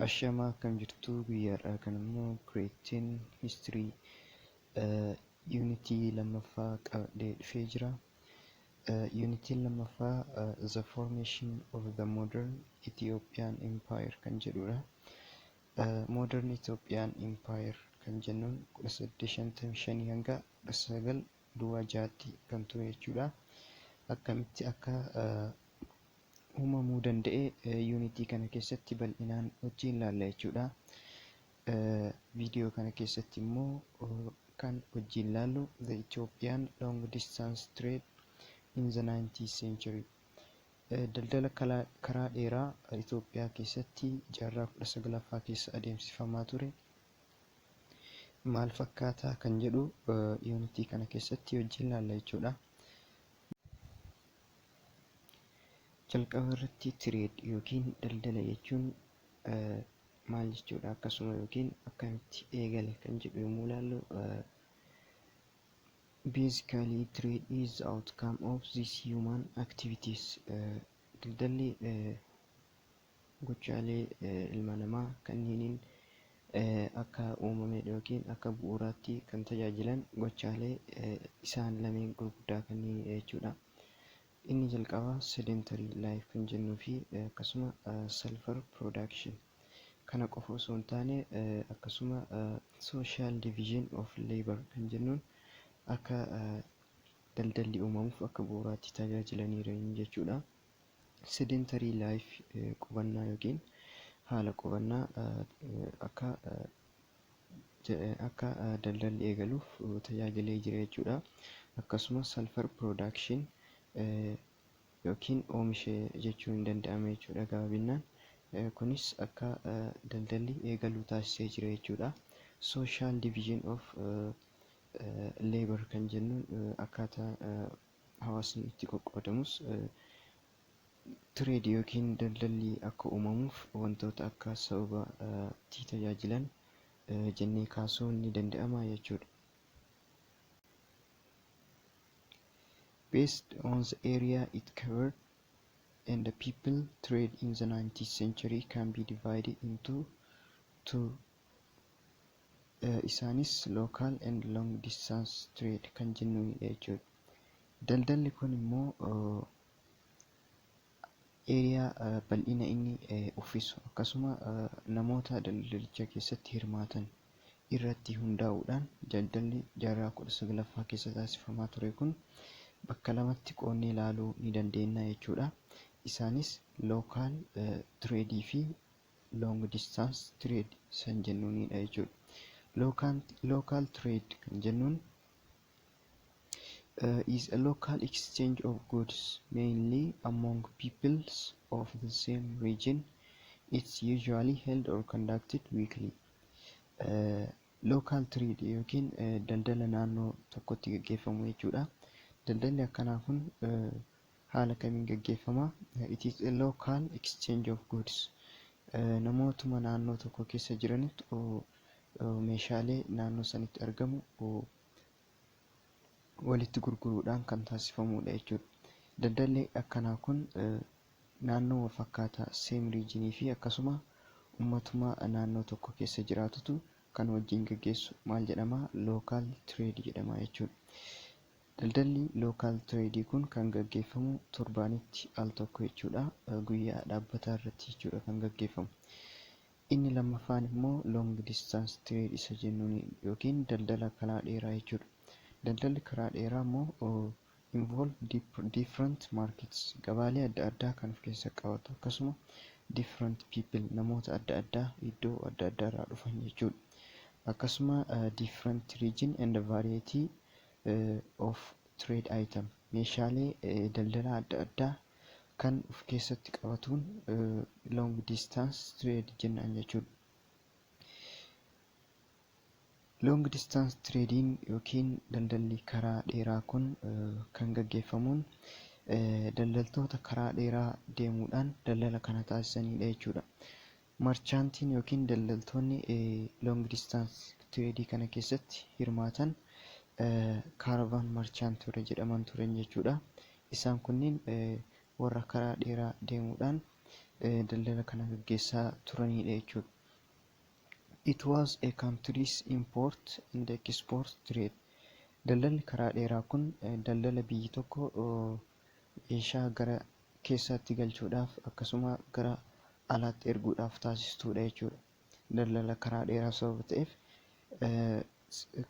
Ashamaa, akkam jirtu? Guyyaadhaa kan immoo Grade 10 History Unitii lammaffaa qabadhee dhufee jira. Unitiin lammaffaa The Formation of the Modern Ethiopian Empire kan jedhudha. Modern Ethiopian Empire kan jennuun 1855 hanga 1906tti kan ture jechuudha. Akkamitti akka uumamuu danda'e unitii kana keessatti bal'inaan wajjin ilaalla jechuudha. Viidiyoo kana keessatti immoo kan wajjin ilaallu The Ethiopian Long Distance Trade in the 19th Century. Daldala karaa dheeraa Itoophiyaa keessatti jaarraa 19ffaa keessa adeemsifamaa ture maal fakkaataa kan jedhu unitii kana keessatti wajjin ilaalla jechuudha. Jalqaba irratti trade yookiin daldala jechuun maal jechuudha, akkasuma yookiin akkamitti eegale kan jedhu yommuu ilaallu, basically trade is the outcome of these human activities. Daldalli gochaalee ilma namaa kanneeniin akka uumamedha yookiin akka bu'uuraatti kan tajaajilan gochaalee isaan lameen gurguddaa kanneenidha jechuudha. Inni jalqabaa sedentary life kan jennuu fi akkasuma sulfur production. Kana qofa osoo hin taane, akkasuma social division of labor kan jennuun akka daldalli uumamuuf akka bu'uuraatti tajaajilaniiru jechuudha. Sedentary life, qubannaa yookiin haala qubannaa, akka daldalli eegaluuf tajaajilee jira jechuudha. Akkasumas sulfur production yookiin oomisha jechuun ni danda'ama jechuudha gabaabinaan. Kunis akka daldalli eegalu taasisee jira jechuudha. Social division of labor kan jennuun akkaataa hawaasni itti qoqqoodamus trade yookiin daldalli akka uumamuuf wantoota akka sababaatti tajaajilan jennee kaasuun ni danda'ama jechuudha. Based on the area it covered and the people, trade in the 19th century can be divided into two. Isaanis local and long distance trade kan jennuunidha jechuudha. Daldalli kun immoo area bal'ina inni uffisu akkasuma namoota daldalicha keessatti hirmaatan irratti hundaa'uudhaan daldalli jaarraa 19ffaa keessa taasifamaa ture kun bakka lamatti qoodnee ilaaluu ni dandeenya jechuudha. Isaanis local trade fi long distance trade san jennuunidha jechuudha. Local trade kan jennuun is a local exchange of goods mainly among peoples of the same region. It's usually held or conducted weekly. Local trade yookiin daldala naannoo tokkotti gaggeeffamu jechuudha. Daldalli akkanaa kun haala kamiin gaggeeffama? It is a local exchange of goods. Namootuma naannoo tokko keessa jiranitti meeshaalee naannoo sanitti argamu walitti gurguruudhaan kan taasifamudha jechuudha. Daldalli akkanaa kun naannoo wal fakkaataa, same region, fi akkasuma uummatuma naannoo tokko keessa jiraatutu kan wajjin gaggeessu maal jedhama? Local trade jedhama jechuudha. Daldalli local trade kun kan gaggeeffamu torbaanitti al tokko jechuudha. Guyyaa dhaabbataa irratti jechuudha kan gaggeeffamu. Inni lammaffaan immoo long distance trade isa jennuun yookiin daldala karaa dheeraa jechuudha. Daldalli karaa dheeraa immoo involve different markets, gabaalee adda addaa kan of keessa qabatu, akkasuma different people, namoota adda addaa iddoo adda addaa irraa dhufan jechuudha. Akkasuma different region and variety of trade item, meeshaalee daldalaa adda addaa kan of keessatti qabatuun long distance trade jennaan jechuudha. Long distance trading yookiin daldalli karaa dheeraa kun kan gaggeeffamuun daldaltoota karaa dheeraa deemuudhaan daldala kana taasisanidha jechuudha. Merchantiin yookiin daldaltoonni long distance trade kana keessatti hirmaatan caravan merchant warra jedhaman turan jechuudha. Isaan kunniin warra karaa dheeraa deemuudhaan daldala kana gaggeessaa turanidha jechuudha. It was a country's import and export trade. Daldalli karaa dheeraa kun daldala biyyi tokko meeshaa gara keessaatti galchuudhaaf akkasuma gara alaatti erguudhaaf taasistudha jechuudha. Daldala karaa dheeraa sababa ta'eef,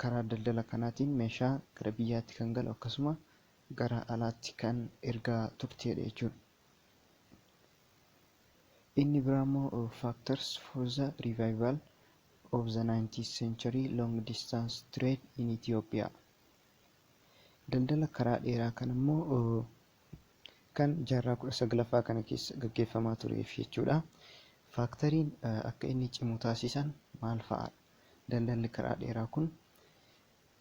karaa daldala kanaatiin meeshaa gara biyyaatti kan galu akkasuma gara alaatti kan ergaa turtedha jechuudha. Inni biraa immoo factors for the revival of the 19th century long distance trade in Ethiopia. Daldala karaa dheeraa kan immoo kan jaarraa 19ffaa kana keessa gaggeeffamaa tureef jechuudha. Factoriin akka inni cimu taasisan maal fa'aadha? Daldalli karaa dheeraa kun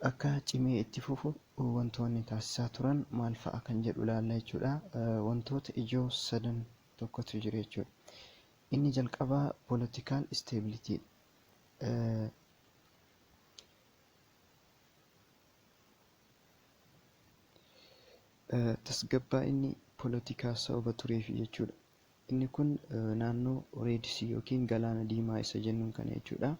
akka cimee itti fufu wantoonni taasisaa turan maal fa'a kan jedhu ilaalla jechuudha. Wantoota ijoo sadan tokkotu jira jechuudha. Inni jalqabaa political stability. Tasgabbaa inni poolitikaa sababa tureef jechuudha. Inni kun naannoo Red Sea yookiin Galaana Diimaa isa jennuun kana jechuudha.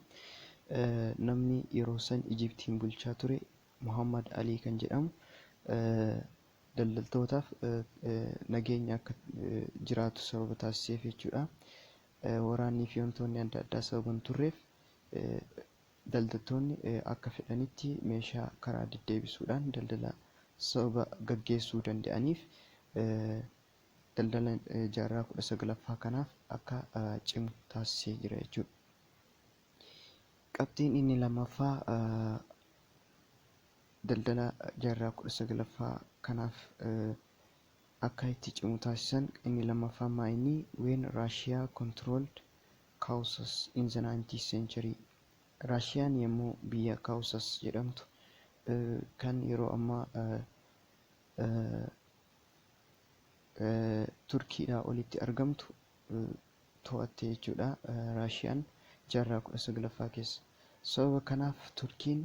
Namni yeroo san Ijiptiin bulchaa ture Muhammad Alii kan jedhamu daldaltootaaf nageenya akka jiraatu sababa taasiseef jechuudha. Waraannii fi wantoonni adda addaa sababa hin turreef, daldaltoonni akka fedhanitti meeshaa karaa deddeebisuudhaan daldala sababa gaggeessuu danda'aniif, daldala jaarraa 19ffaa kanaaf akka cimu taasisee jira jechuudha. Qabxiin inni lammaffaa daldala jaarraa 19ffaa kanaaf akka itti cimu taasisan inni lammaffaa maa inni when Russia controlled Caucasus in the 19th century. Raashiyaan yommuu biyya Caucasus jedhamtu kan yeroo ammaa Turkiidhaa olitti argamtu to'atte jechuudha. Raashiyaan jaarraa 19ffaa keessa. Sababa kanaaf Turkiin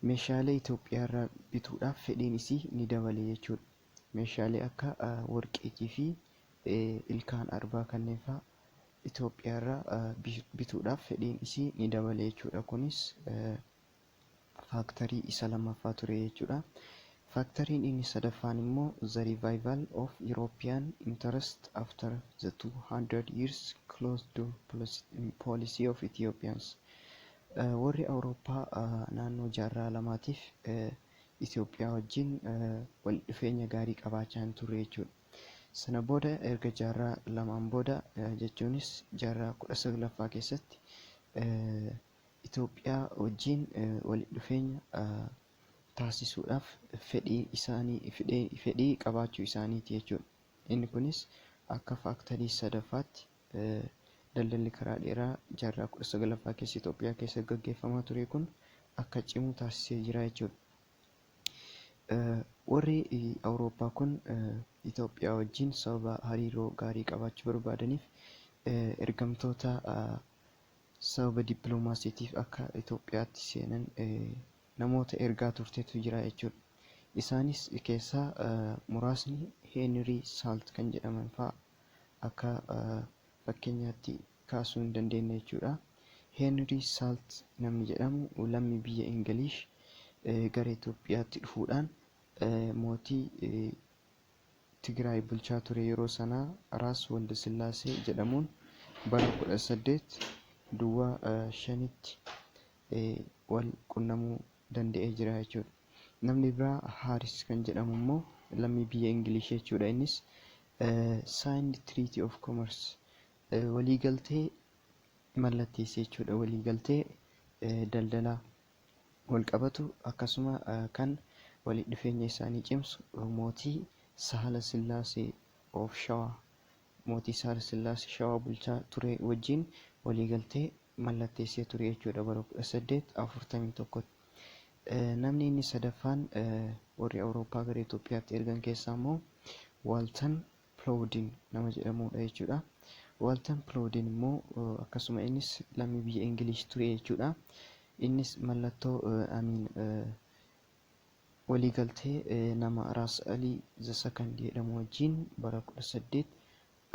meeshaalee Itoophiyaa irraa bituudhaaf fedhiin isii ni dabale jechuudha. Meeshaalee akka warqeetii fi ilkaan arbaa kanneen fa'aa Itoophiyaa irraa bituudhaaf fedhiin isii ni dabale jechuudha. Kunis factorii isa lammaffaa ture jechuudha. Factoriin inni sadaffaan immoo the revival of European interest after the 200 years closed door policy of Ethiopians. Warri Awurooppaa naannoo jaarraa 2tiif Itoophiyaa wajjin wal dhufeenya gaarii qabaachaa hin turre jechuudha. Sana booda, erga jaarraa 2n booda, jechuunis jaarraa 19ffaa keessatti Itoophiyaa wajjin walitti dhufeenya taasisuudhaaf fedhii isaanii fedhii qabaachuu isaaniiti jechuudha. Inni kunis akka factorii sadaffaatti daldalli karaa dheeraa jaarraa 19ffaa keessa Itoophiyaa keessa gaggeeffamaa ture kun akka cimu taasisee jira jechuudha. Warri Awurooppaa kun Itoophiyaa wajjin sababa hariiroo gaarii qabaachuu barbaadaniif, ergamtoota sababa dippiloomaasiitiif akka Itoophiyaatti seenan namoota ergaa turtetu jira jechuudha. Isaanis keessaa muraasni Henry Salt kan jedhaman fa'a akka fakkeenyaatti kaasuu hin dandeenya jechuudha. Henry Salt namni jedhamu lammii biyya Ingilish gara Itoophiyaatti dhufuudhaan mootii Tigraay bulchaa ture yeroo sanaa Raas Waldasillaasee jedhamuun bara 1805tti wal qunnamuu danda'ee jira jechuudha. Namni biraa Haaris kan jedhamu immoo lammii biyya Ingilish jechuudha. Innis signed Treaty of Commerce, waliigaltee mallatteesse jechuudha. Waliigaltee daldalaa wal qabatu akkasuma kan walitti dhufeenya isaanii cimsu mootii Sahala Sillaasee of Shawaa, mootii Sahala Sillaasee Shawaa bulchaa ture wajjin waliigaltee mallatteessee ture jechuudha bara 1841tti. Namni inni sadaffaan warri Awurooppaa gara Itoophiyaatti ergan keessaa immoo Walter Plowden nama jedhamudha jechuudha. Walter Plowden immoo akkasuma innis lammii biyya Ingilish ture jechuudha. Innis mallattoo amiin waliigaltee nama Raas Alii the Second jedhamu wajjin bara kudha saddeet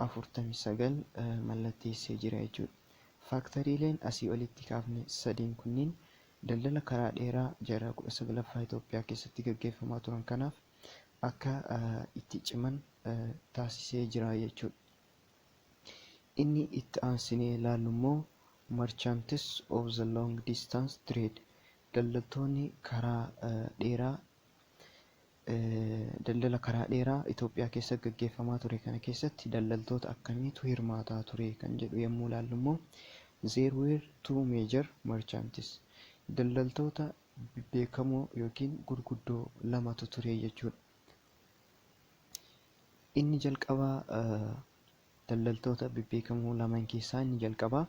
1949 mallatteessee jira jechuudha. Factoriileen asii olitti kaafne sadiin kunniin daldala karaa dheeraa jaarraa 19ffaa Itoophiyaa keessatti gaggeeffamaa turan kanaaf akka itti ciman taasisee jira jechuudha. Inni itti aansinee ilaallu immoo Merchants of the Long Distance Trade, daldaltoonni karaa dheeraa, daldala karaa dheeraa Itoophiyaa keessa gaggeeffamaa ture kana keessatti daldaltoota akkamiitu hirmaataa ture kan jedhu yommuu ilaallu immoo, there were two major merchants, daldaltoota beekamoo yookiin gurguddoo lamatu ture jechuudha. Inni jalqabaa, daldaltoota bebbeekamoo lamaan keessaa inni jalqabaa,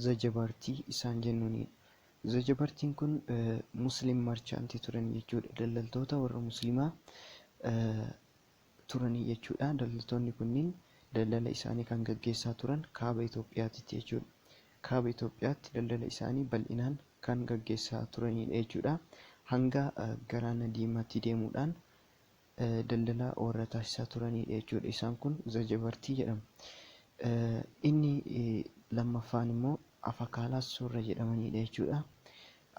Zajabartii isaan jennuunidha. Zajabartiin kun Muslim merchantii turan jechuudha. Daldaltoota warra Muslimaa turanii jechuudha. Daldaltoonni kunniin daldala isaanii kan gaggeessaa turan kaaba Itoophiyaatti jechuudha. Kaaba Itoophiyaatti daldala isaanii bal'inaan kan gaggeessaa turanidha jechuudha. Hanga Galaana Diimaatti deemuudhaan daldala warra taasisaa turanidha jechuudha. Isaan kun Zajabartii jedhamu. Inni lammaffaan immoo Afakaalaas warra jedhamanidha jechuudha.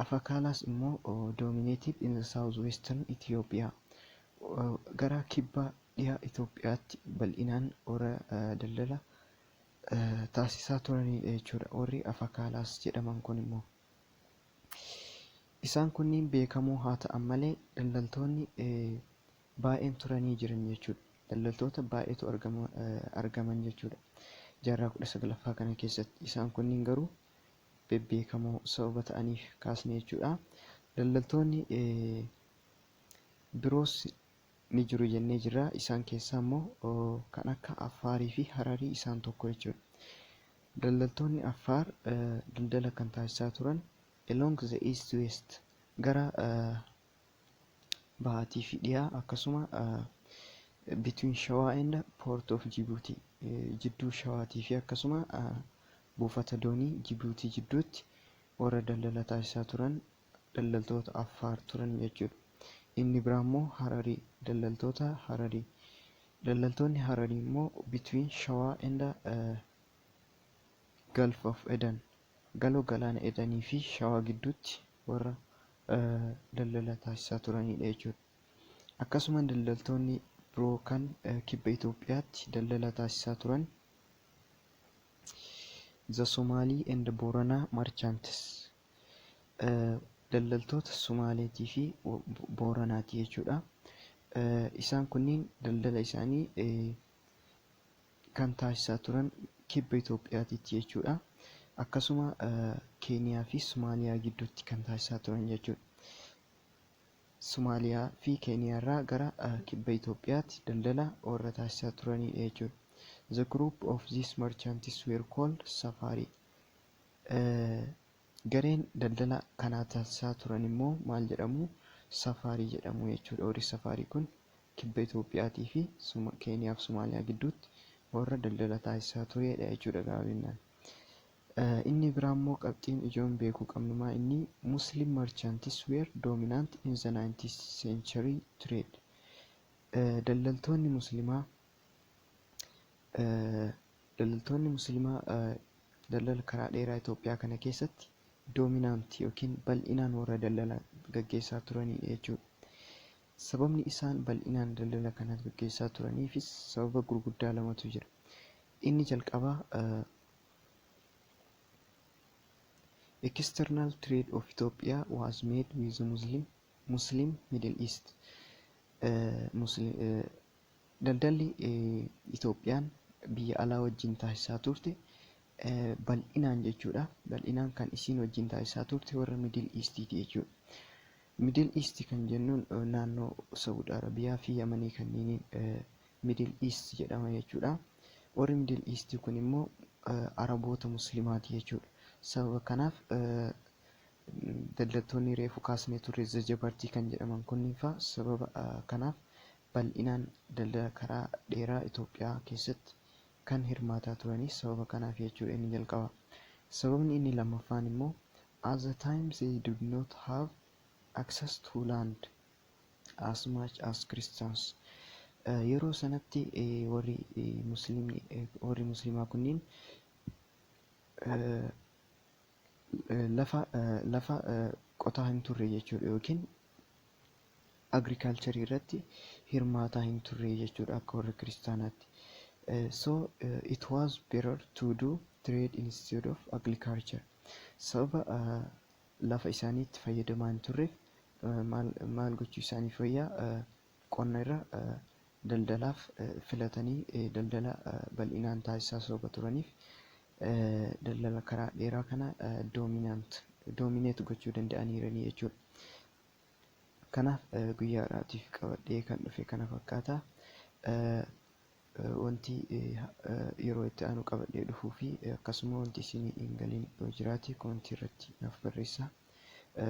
Afakaalaas immoo dominated in the south western Ethiopia. Gara kibba dhiha Itoophiyaatti bal'inaan warra daldala taasisaa turanidha jechuudha. Warri Afakaalaas jedhaman kun immoo. Isaan kunniin beekamoo haa ta'an malee daldaltoonni baay'een turanii jiran jechuudha. Daldaltoota baay'eetu argaman jechuudha. Jaarraa 19ffaa kana keessatti isaan kunniin garuu bebbeekamoo sababa ta'aniif kaasne jechuudha. Daldaltoonni biroos ni jiru jennee jirra. Isaan keessaa immoo kan akka Affaarii fi Hararii isaan tokko jechuudha. Daldaltoonni Affaar daldala kan taasisaa turan along the east west, gara bahaatii fi dhiyaa, akkasuma between Shawaa and port of Djibouti, jidduu Shawaatii fi akkasuma buufata doonii Djibouti jidduutti warra daldala taasisaa turan daldaltoota Affaar turan jechuudha. Inni biraa immoo Hararii, daldaltoota Hararii. Daldaltoonni Hararii immoo between Shawaa and Gulf of Aden, galoo galaana Edanii fi Shawaa gidduutti warra daldala taasisaa turanidha jechuudha. Akkasuma daldaltoonni biroo kan kibba Itoophiyaatti daldala taasisaa turan the Somali and Boranaa merchants, daldaltoota Sumaaleetii fi Booranaati jechuudha. Isaan kunniin daldala isaanii kan taasisaa turan kibba Itoophiyaatitti jechuudha. Akkasuma Keeniyaa fi Somaaliyaa gidduutti kan taasisaa turan jechuudha. Somaaliyaa fi Keeniyaa irraa gara kibba Itoophiyaatti daldala warra taasisaa turanidha jechuudha. The group of these merchants were called Safari. Gareen daldala kanaa taasisaa turan immoo maal jedhamu? Safaarii jedhamu jechuudha. Warri Safaarii kun kibba Itoophiyaatii fi Keeniyaa fi Somaaliyaa gidduutti warra daldala taasisaa turedha jechuudha gabaabinaan. Inni biraa immoo qabxiin ijoon beekuu qabnu maa inni? Muslim merchants were dominant in the 19th century trade. Daldaltoonni Muslimaa daldala karaa dheeraa Itoophiyaa kana keessatti dominant yookiin bal'inaan warra daldala gaggeessaa turanidha jechuudha. Sababni isaan bal'inaan daldala kana gaggeessaa turaniifis sababa gurguddaa lamatu jira. Inni jalqabaa, external trade of Ethiopia was made with the Muslim Middle East. Daldalli Itoophiyaan biyya alaa wajjin taasisaa turte bal'inaan jechuudha. Bal'inaan kan isiin wajjin taasisaa turte warra Middle Eastiiti jechuudha. Middle East kan jennuun naannoo Saudi Arabiyaa fi Yamanii kanneeniin Middle East jedhama jechuudha. Warri Middle East kun immoo Araboota Muslimaati jechuudha. Sababa kanaaf daldaltoonni reefu kaasnee turre Zajabartii kan jedhaman kunniin fa'aa sababa kanaaf bal'inaan daldala karaa dheeraa Itoophiyaa keessatti kan hirmaataa turanis sababa kanaaf jechuudha inni jalqaba. Sababni inni lammaffaan immoo, at the time they did not have access to land as much as Christians. Yeroo sanatti warri musliimni, warri musliimaa kunniin lafa qotaa hin turre jechuudha, yookiin agriculture irratti hirmaataa hin turre jechuudha akka warra kiristaanaatti. So it was better to do trade instead of agriculture. Sababa lafa isaaniitti fayyadamaa hin turreef, maal gochuu isaaniif wayyaa? Qonna irra daldalaaf filatanii daldala bal'inaan taasisaa sababa turaniif, daldala karaa dheeraa kana dominate gochuu danda'aniiranii jechuudha. Kanaaf guyyaa har'aatiif qabadhee kan dhufe kana fakkaata. Wanti yeroo itti aanu qabadhee dhufuu fi akkasuma wanti isinii hin galin yoo jiraate, comment irratti naaf barreessaa.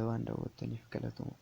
Waan daawwattaniif galatooma.